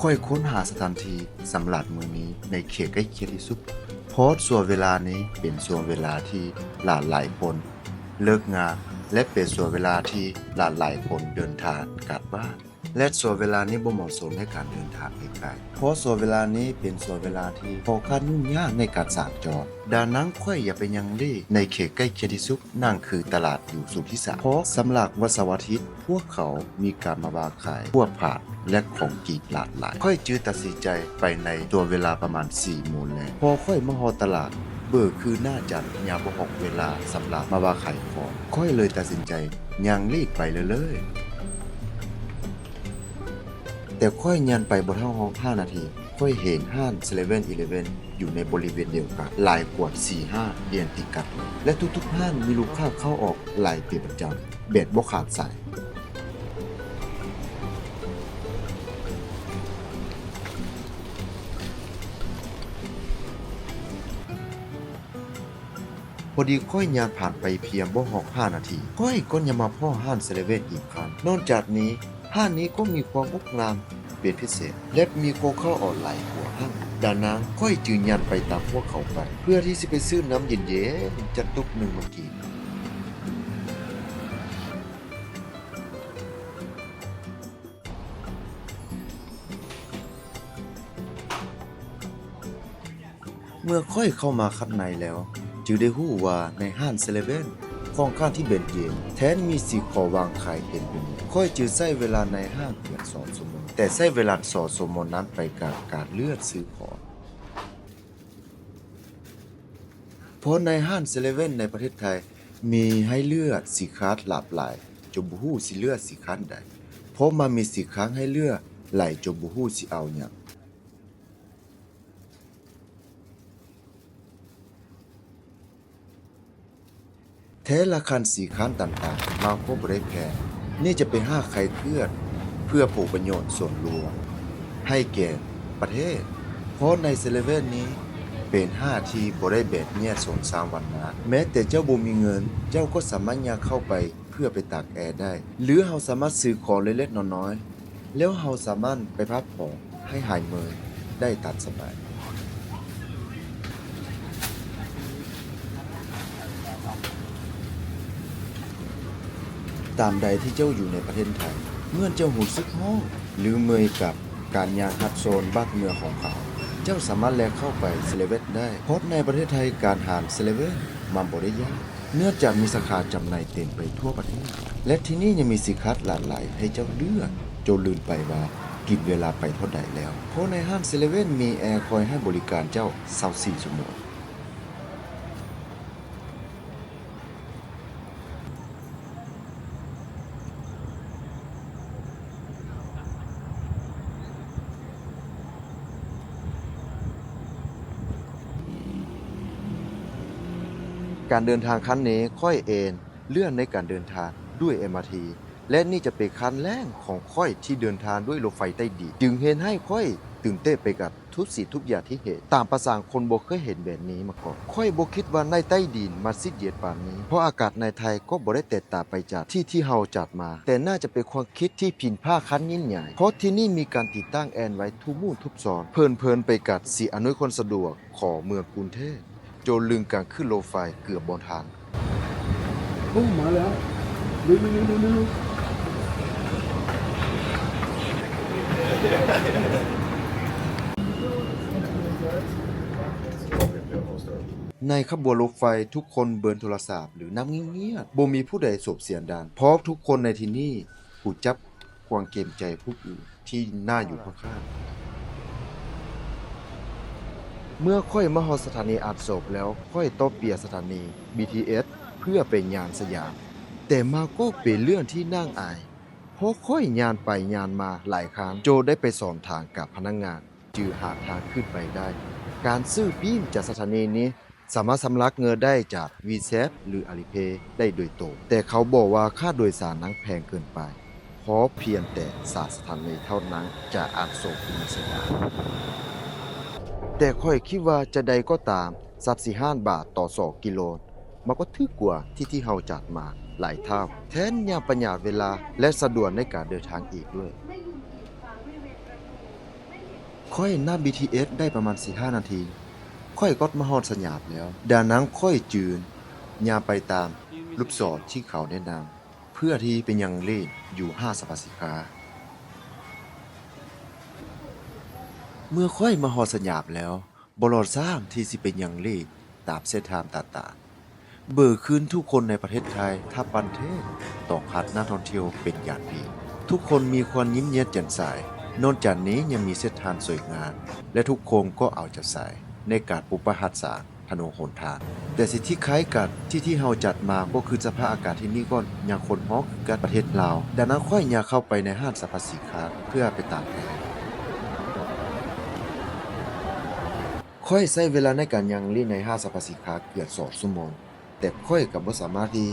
ຂ້ອຍຄົ້ນຫາສະຖານທີ່ສຳຫຼາດມື້ນີ້ໃນເຂດໃກ້ຄຽງທີ່ສຸດ, ເພາະຊ່ວງເວລານີ້ເປັນຊ່ວງເວລາທີ່ຫຼາກຫຼາຍຄົນເລີກງານ ແລະ ເປັນຊ່ວງເວລາທີ່ຫຼາກຫຼາຍຄົນເດີນທາງກັບບ້ານ. ແລະ ຊ່ວງເວລານີ້ບໍ່ເໝາະສົມໃນການເດີນທາງໄກໆ, ເພາະຊ່ວງເວລານີ້ເປັນຊ່ວງເວລາທີ່ຂ້ອນຂ້າງຫຍຸ້ງຍາກໃນການສັນຈອນ. ດັ່ງນັ້ນ ຂ້ອຍຢາກໄປຍ່າງເລກໃນເຂດໃກ້ຄຽງທີ່ສຸດ, ນັ້ນຄືຕະຫຼາດຢູ່ສຸດທິສາ, ເພາະສຳລັບວັນເສົາອາທິດ ພວກເຂົາມີການມາວາງຂາຍພວກຜັກ ແລະ ຂອງກິນຫຼາກຫຼາຍ. ຂ້ອຍຈຶ່ງຕັດສິນໃຈໄປໃນຊ່ວງເວລາປະມານສີ່ໂມງແລງ. ພໍຂ້ອຍມາຮອດຕະຫຼາດ, ເບີຄືໜ້າຈະຍັງບໍ່ຮອດເວລາສຳລັບມາວາງຂາຍຂອງ. ຂ້ອຍເລີຍຕັດສິນໃຈຍ່າງເລກໄປເລື້ອຍໆ. ແຕ່ຂ້ອຍຍ່າງໄປບໍ່ທັນຮອດຫ້ານາທີ, ຂ້ອຍເຫັນຮ້ານເຊເວັນອີເລເວັນຢູ່ໃນບໍລິເວນດຽວກັນຫຼາຍກວ່າສີ່ຮ້ານລຽນຕິດກັນ, ແລະ ທຸກໆຮ້ານມີລູກຄ້າເຂົ້າອອກຫຼາຍເປັນປະຈຳແບບບໍ່ຂາດສາຍ. ພໍດີຂ້ອຍຍ່າງຜ່ານໄປພຽງບໍ່ຮອດຫ້ານາທີ, ຂ້ອຍກໍຍັງມາພໍ້ຮ້ານເຊເລເວັນອີກຄັ້ງ. ນອກຈາກນີ້, ຮ້ານນີ້ກໍມີຄວາມງົດງາມເປັນພິເສດ ແລະ ມີຄົນເຂົ້າອອກຫຼາຍກວ່າຮ້ານ. ດັ່ງນັ້ນ, ຂ້ອຍຈຶ່ງຍ່າງໄປຕາມພວກເຂົາໄປ ເພື່ອທີ່ຊິໄປຊື້ນ້ຳເຢັນໆຈັກຕຸກໜຶ່ງມາກິນ. ເມື່ອຂ້ອຍເຂົ້າມາຂ້າງໃນແລ້ວ, ຈຶ່ງໄດ້ຮູ້ວ່າໃນຮ້ານເຊເລເວັນຂ້ອນຂ້າງທີ່ເບັນເຢັນ, ແທນມີສິ່ງຂອງວາງຂາຍເຕັມໄປໝົດ. ຂ້ອຍຈຶ່ງໃຊ້ເວລາໃນຮ້ານພຽງສອງຊົ່ວໂມງ, ແຕ່ໃຊ້ເວລາສອງຊົ່ວໂມງນັ້ນໄປກັບການເລືອກຊື້ຂອງ. ເພາະໃນຮ້ານເຊເລເວັນໃນປະເທດໄທ ມີໃຫ້ເລືອກສິນຄ້າຫຼາກຫຼາຍ ຈົນບໍ່ຮູ້ຊິເລືອກສິນຄ້າໃດ, ເພາະມັນມີສິນຄ້າໃຫ້ເລືອກຫຼາຍຈົນບໍ່ຮູ້ຊິເອົາຫຍັງ. ແທ້ລາຄາສິນຄ້າຕ່າງໆມັນກໍບໍ່ໄດ້ແພງ. ນີ້ຈະເປັນຮ້ານຂາຍເຄື່ອງເພື່ອຜົນປະໂຫຍດສ່ວນລວມໃຫ້ແກ່ປະເທດ, ເພາະໃນເຊເລເວັນນີ້ເປັນຮ້ານທີ່ບໍ່ໄດ້ແບ່ງແຍກຊົນຊັ້ນວັນນະ. ແມ້ແຕ່ເຈົ້າບໍ່ມີເງິນ, ເຈົ້າກໍສາມາດຍ່າງເຂົ້າໄປເພື່ອໄປຕາກແອໄດ້, ຫຼື ເຮົາສາມາດຊື້ຂອງເລັກໆນ້ອຍໆ ແລ້ວເຮົາສາມາດໄປພັກຜ່ອນໃຫ້ຫາຍເມື່ອຍໄດ້ຕາມສະບາຍ. ຕາມໃດທີ່ເຈົ້າຢູ່ໃນປະເທດໄທ, ເມື່ອເຈົ້າຮູ້ສຶກຮ້ອນ ຫຼື ເມື່ອຍກັບການຍ່າງຮັບໂຊນບ້ານເມືອງຂອງເຂົາ, ເຈົ້າສາມາດແລ່ນເຂົ້າໄປເຊເລເວັນໄດ້, ເພາະໃນປະເທດໄທການຫາເຊເລເວັນມັນບໍ່ໄດ້ຍາກ. ເນື່ອງຈາກມີສາຂາຈຳໜ່າຍເຕັມໄປທົ່ວປະເທດ ແລະ ທີ່ນີ້ຍັງມີສິນຄ້າຫຼາກຫຼາຍໃຫ້ເຈົ້າເລືອກ, ຈົນລືມໄປວ່າກິນເວລາໄປເທົ່າໃດແລ້ວ, ເພາະໃນຮ້ານເຊເລເວັນມີແອຄອຍໃຫ້ບໍລິການເຈົ້າຊາວສີ່ຊົ່ວໂມງ. ການເດີນທາງຄັ້ງນີ້ ຂ້ອຍເອນເລືອກໃນການເດີນທາງດ້ວຍເອັມອາທີ ແລະ ນີ້ຈະເປັນຄັ້ງແລກຂອງຂ້ອຍທີ່ເດີນທາງດ້ວຍລົດໄຟໃຕ້ດິນ, ຈຶ່ງເຮັດໃຫ້ຂ້ອຍຕື່ນເຕັ້ນໄປກັບ ທຸກສິ່ງທຸກຢ່າງທີ່ເຫັນ, ຕາມປະສາຄົນບໍ່ເຄີຍເຫັນແບບນີ້ມາກ່ອນ. ຂ້ອຍບໍ່ຄິດວ່າໃນໃຕ້ດິນມັນຊິເຢັນປານນີ້, ເພາະອາກາດໃນໄທກໍບໍ່ໄດ້ແຕກຕ່າງໄປຈາກທີ່ທີ່ເຮົາຈາກມາ, ແຕ່ໜ້າຈະເປັນຄວາມຄິດທີ່ຜິດພາດຄັ້ງຍິ່ງໃຫຍ່, ເພາະທີ່ນີ້ມີການຕິດຕັ້ງແອນໄວ້ທຸກໝູ່ທຸກຊ່ອງ, ເພີນໆໄປກັບສິ່ງອຳນວຍຄວາມສະດວກຂອງເມືອງກຸງເທບ, ຈົນລືມການຂຶ້ນລົດໄຟເກືອບບໍ່ທັນ. ໂອ້ ມາແລ້ວ ເລັວໆໆໆໆ ໃນຂະບວນລົດໄຟ ທຸກຄົນເບິ່ງໂທລະສັບ ຫຼື ນັ່ງງຽບໆ, ບໍ່ມີຜູ້ໃດສົບສຽງດັງ, ເພາະທຸກຄົນໃນທີ່ນີ້ຮູ້ຈັກຄວາມເກງໃຈຜູ້ອື່ນ. ທີ່ໜ້າຢູ່ຂ້າງໆ. ເມື່ອຂ້ອຍມາຮອດສະຖານີອາໂສກແລ້ວ, ຂ້ອຍຕ້ອງປ່ຽນສະຖານີບີທີເອສເພື່ອໄປຍ່ານສະຫຍາມ. ແຕ່ມັນກໍເປັນເລື່ອງທີ່ໜ້າອາຍ, ເພາະຂ້ອຍຍ່ານໄປຍ່ານມາຫຼາຍຄັ້ງ, ຈົນໄດ້ໄປສອບຖາມກັບພະນັກງານ, ຈຶ່ງຫາທາງຂຶ້ນໄປໄດ້. ການຊື້ປີ້ງຈາກສະຖານີນີ້ ສາມາດຊຳລະເງິນໄດ້ຈາກ WeChat ຫຼື Alipay ໄດ້ໂດຍຕົງ, ແຕ່ເຂົາບອກວ່າຄ່າໂດຍສານນັ້ນແພງເກີນໄປ, ເພາະພຽງແຕ່ສາມສະຖານີເທົ່ານັ້ນຈາກອາໂສກໄປສະຫຍາມ. ແຕ່ຂ້ອຍຄິດວ່າຈະໃດກໍຕາມ, ສາມສິບຫ້າບາດຕໍ່ສອງກິໂລ, ມັນກໍຖືກກວ່າທີ່ທີ່ເຮົາຈາກມາຫຼາຍເທົ່າ, ແຖມຍັງປະຢັດເວລາ ແລະ ສະດວກໃນການເດີນທາງອີກດ້ວຍ. ໄມ່ລືມປິດຝາບໍລິເວນປະຕູ, ໄມ່ ຂ້ອຍນັ່ງບີທີເອສໄດ້ປະມານສີ່ຫ້ານາທີ, ຂ້ອຍກໍມາຮອດສະຫຍາມແລ້ວ. ດານັງຂ້ອຍຈຶ່ງຍ່າງໄປຕາມລູກສອນທີ່ເຂົາແນະນຳ ເພື່ອທີ່ໄປຍັງເລດຢູ່ຫ້າງສັບພະສິນຄ້າ. ເມື່ອຂ້ອຍມາຮອດສະຫຍາມແລ້ວ, ບໍ່ລໍຊ້າທີ່ຊິໄປຍັງເລດຕາມເສັ້ນທາງຕ່າງໆ. ເບີຄືນ ທຸກຄົນໃນປະເທດໄທທັບປະເທດຕ້ອງຮັກນັກທ່ອງທ່ຽວເປັນຢ່າງດີ. ທຸກຄົນມີຄວາມຍິ້ມແຍ້ມແຈ່ມໃສ. ນອກຈາກນີ້ຍັງມີເສັ້ນທາງສວຍງາມ ແລະ ທຸກຄົນກໍເອົາໃຈໃສ່ໃນການປົກປັກຮັກສາຖະໜົນຫົນທາງ. ແຕ່ສິ່ງທີ່ຄ້າຍກັນທີ່ ທີ່ເຮົາຈັດມາ ກໍຄືສະພາບອາກາດທີ່ນີ້ກໍຍັງຄົນຮ້ອນຄືກັນ. ປະເທດລາວ. ດັ່ງນັ້ນຂ້ອຍຍ່າງເຂົ້າໄປໃນຫ້າງສັບພະສິນຄ້າເພື່ອໄປຕາກແດດ. ຂ້ອຍໃຊ້ເວລາໃນການຍ່າງເລດໃນຫ້າງສັບພະສິນຄ້າເກືອບສອງຊົ່ວໂມງ, ແຕ່ຂ້ອຍກໍບໍ່ສາມາດທີ່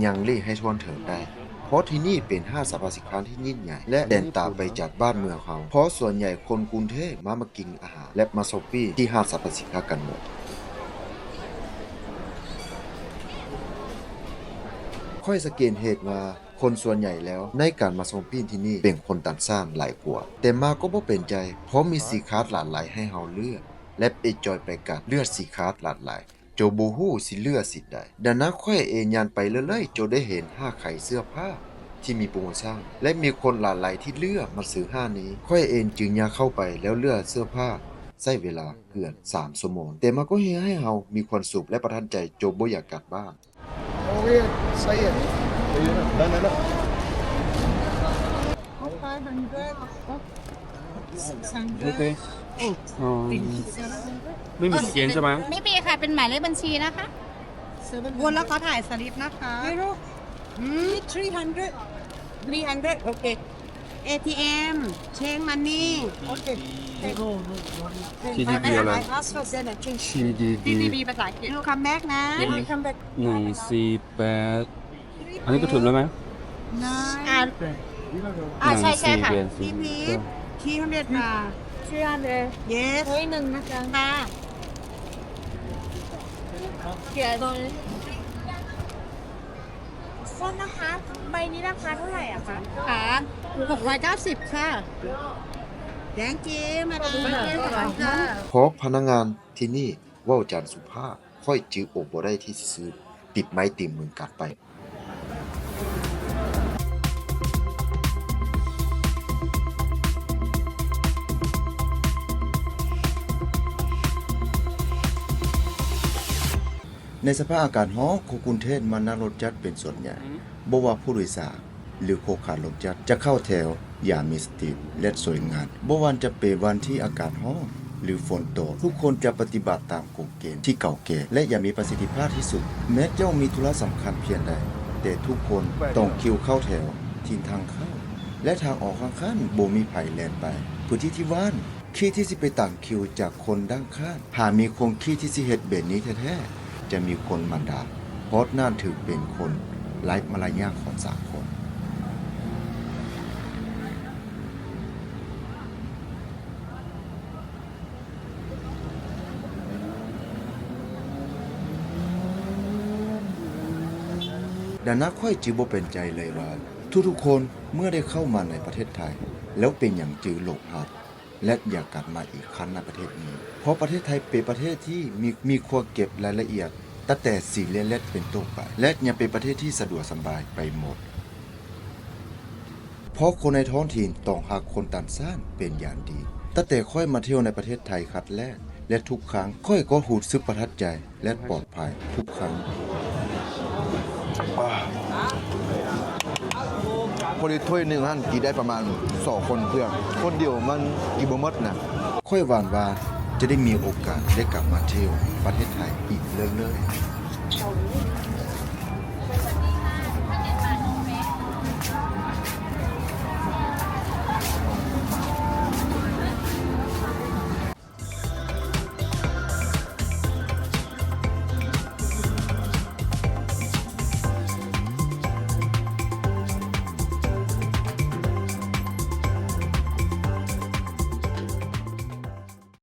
ຍ່າງເລດໃຫ້ທົ່ວເຖິງໄດ້, ເພາະທີ່ນີ້ເປັນຫ້າງສັບພະສິນຄ້າທີ່ຍິ່ງໃຫຍ່ ແລະ ແຕກຕ່າງໄປຈາກບ້ານເມືອງເຮົາ, ເພາະສ່ວນໃຫຍ່ຄົນກຸງເທບມາ ມາກິນອາຫານ ແລະ ມາຊັອບປິ້ງທີ່ຫ້າງສັບພະສິນຄ້າກັນໝົດ. ຂ້ອຍສັງເກດເຫັນວ່າ ຄົນສ່ວນໃຫຍ່ແລ້ວໃນການມາຊັອບປິ້ງທີ່ນີ້ເປັນຄົນຕ່າງຊາດຫຼາຍກວ່າ, ແຕ່ມາກໍບໍ່ເປັນໃຈ ເພາະມີສິນຄ້າຫຼາກຫຼາຍໃຫ້ເຮົາເລືອກ ແລະ ເອັນຈອຍໄປກັບເລືອກສິນຄ້າຫຼາກຫຼາຍ ຈົນບໍ່ຮູ້ຊິເລືອກສິ່ງໃດ. ດັ່ງນັ້ນຂ້ອຍເອງຍ່າງໄປເລື້ອຍໆ ຈົນໄດ້ເຫັນຮ້ານຂາຍເສື້ອຜ້າທີ່ມີໂປຣໂມຊັນ ແລະ ມີຄົນຫຼາກຫຼາຍທີ່ເລືອກມາຊື້ຮ້ານນີ້. ຂ້ອຍເອງຈຶ່ງຍ່າງເຂົ້າໄປ ແລ້ວເລືອກເສື້ອຜ້າ ໃຊ້ເວລາເກືອບສາມຊົ່ວໂມງ, ແຕ່ມັນກໍເຮັດໃຫ້ເຮົາມີຄວາມສຸກ ແລະ ປະທັບໃຈຈົນບໍ່ຢາກກັບບ້ານ. Oh, yeah, say it. Five hundred. Six hundred. Okay. Oh, ไม่มีเขียนใช่ไหม? ไม่มีค่ะ เป็นหมายเลขบัญชีนะคะ วนแล้วขอถ่ายสลิปนะคะ อืม three hundred. Three hundred. Okay. เอทีเอ็ม Change Money. Okay. T D B อะไร? ทีดีดี ทีดีดี ภาษาอังกฤษ Come back นะ Come back. หนึ่งสี่แปด อันนี้ก็ถูกแล้วไหม? อ่า อ่า ใช่ ใช่ค่ะ หนึ่งสี่แปด สี่ Three hundred ค่ะ Three hundred. Yes. เฮ้ย หนึ่งนะจ๊ะ ค่ะ เขียนตรงนี้ โทษนะคะ ใบนี้ราคาเท่าไหร่อะคะ? ค่ะ หกร้อยเก้าสิบค่ะ Thank you มาดาม ขอบคุณค่ะ ເພາະພະນັກງານທີ່ນີ້ເວົ້າຈາສຸພາບ, ຂ້ອຍຈຶ່ງອົດບໍ່ໄດ້ທີ່ຊິຊື້ຕິດໄມ້ຕິດມືກັບໄປ. ໃນສະພາບອາກາດຮ້ອນຂອງກຸງເທບ ມັນນັກລົດຈັກເປັນສ່ວນໃຫຍ່. ບໍ່ວ່າຜູ້ໂດຍສານ ຫຼື ຄົນຂັບລົດຈັກຈະເຂົ້າແຖວຢ່າງມີສະຕິ ແລະ ສວຍງາມ. ບໍ່ວ່າຈະເປັນວັນທີ່ອາກາດຮ້ອນ ຫຼື ຝົນຕົກ, ທຸກຄົນຈະປະຕິບັດຕາມກົດເກນທີ່ເກົ່າແກ່ ແລະ ຢ່າງມີປະສິດທິພາບທີ່ສຸດ. ແມ້ເຈົ້າມີທຸລະສຳຄັນພຽງໃດ, ແຕ່ທຸກຄົນຕ້ອງຄິວເຂົ້າແຖວທີ່ທາງເຂົ້າ ແລະ ທາງອອກຂ້າງໆ, ບໍ່ມີໃຜແລ່ນໄປພື້ນທີ່ທີ່ວ່າງ. ຄິດທີ່ຊິໄປຕາມຄິວຈາກຄົນດ້ານຂ້າງ. ຫາກມີຄົນຄິດທີ່ຊິເຮັດແບບນີ້ແທ້ໆ, ຈະມີຄົນບັນດາ, ເພາະນັ້ນຖືເປັນຄົນໄຮ້ມາລະຍາດຂອງສັງຄົມ. ດັ່ງນັ້ນຂ້ອຍຈຶ່ງບໍ່ແປກໃຈເລີຍວ່າ ທຸກໆຄົນເມື່ອໄດ້ເຂົ້າມາໃນປະເທດໄທ ແລ້ວເປັນຫຍັງຈຶ່ງຫຼົງຮັກ ແລະ ຢາກກັບມາອີກຄັ້ງໃນປະເທດນີ້, ເພາະປະເທດໄທເປັນປະເທດທີ່ມີ ມີຄວາມເກັບລາຍລະອຽດຕັ້ງແຕ່ສິ່ງເລັກໆເປັນຕົ້ນໄປ ແລະ ຍັງເປັນປະເທດທີ່ສະດວກສະບາຍໄປໝົດ, ເພາະຄົນໃນທ້ອງຖິ່ນຕ້ອງຮັກຄົນຕ່າງຊາດເປັນຢ່າງດີ. ຕັ້ງແຕ່ຂ້ອຍມາທ່ຽວໃນປະເທດໄທຄັ້ງແລກ ແລະ ທຸກຄັ້ງ ຂ້ອຍກໍຮູ້ສຶກປະທັບໃຈ ແລະ ປອດໄພທຸກຄັ້ງ. ພໍດີຖ້ວຍໜຶ່ງຫັ້ນກິນໄດ້ປະມານສອງຄົນເພື່ອນ, ຄົນດຽວມັນກິນບໍ່ໝົດນະ. ຂ້ອຍຫວັງວ່າຈະໄດ້ມີໂອກາດໄດ້ກັບມາທ່ຽວປະເທດໄທອີກເລື້ອຍໆ.